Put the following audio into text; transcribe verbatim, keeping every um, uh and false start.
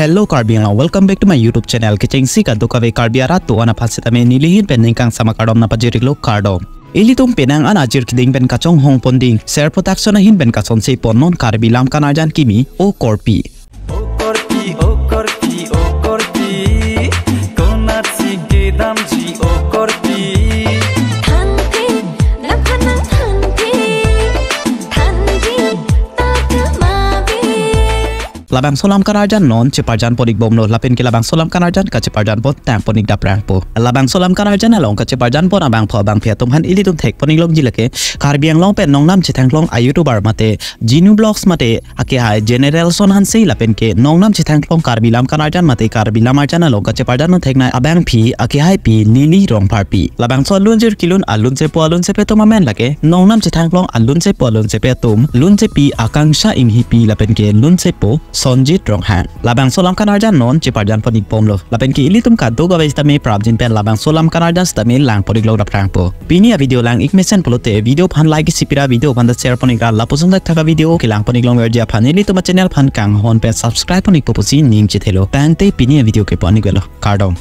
Hello Karbi Anglong, welcome back to my YouTube channel. Kechengsi kadokave Karbi arat do-an aphan sitame nelihin pen ningkangsam akardom nangpajir-iklo, kardom. Ilitum penang an ajir keding pen kachonghong ponding Ser Production ahin pen kasonse pon non Karbi Lam Kanarjan kimi, O Korpi. O Korpi, O Korpi, O Korpi, konatsi kedamji, O Korpi. Thanpi, lam kanang thanpi, thanpi, ta kemabi. Labangso Lam Kanarjan non cheparjan pon-ik bomlo, lapen ke labangso Lam Kanarjan kacheparjan pon tang pon-ik daprangpo. Labangso Lam Kanarjan along kacheparjan pon abangpho abangphi atum aphan ilitum thek pon-ik longji lake, Karbi Anglong pen nongnam chethanglong a-YouTuber mate Genu Vlogs mate akehai General Son Hanse lapen ke nongnam chethanglong Karbi Lam Kanarjan mate Karbi Lam Arjan along kacheparjan non theknei abangphi akehaipi Lily Rongpharpi. Labangso alunjir kelun alunsepo alunsepi atum amen lake nongnam chethanglong alunsepo alunsepi atum, lunsepi Akangsha Inghipi lapen ke lunsepo Sonjit Ronghang. Labangso Lam Kanarjan non cheparjan pon-ik bomlo, lapen ke ilitum kadokave sitame prapjin pen labangso Lam Kanarjan sitame lang pon-iklo daprangpo. Pini a-video lang-ik mesen pulote video aphan like isi pira, video aphan ta share pon-ikra, lapuson thakthak a-video kelang pon-ik longverji aphan ilitum a-channel aphan kanghon pen subscribe pon-ikpo pusi ning chethelo. Tangte pini a-video ke pon-ik velo, kardom.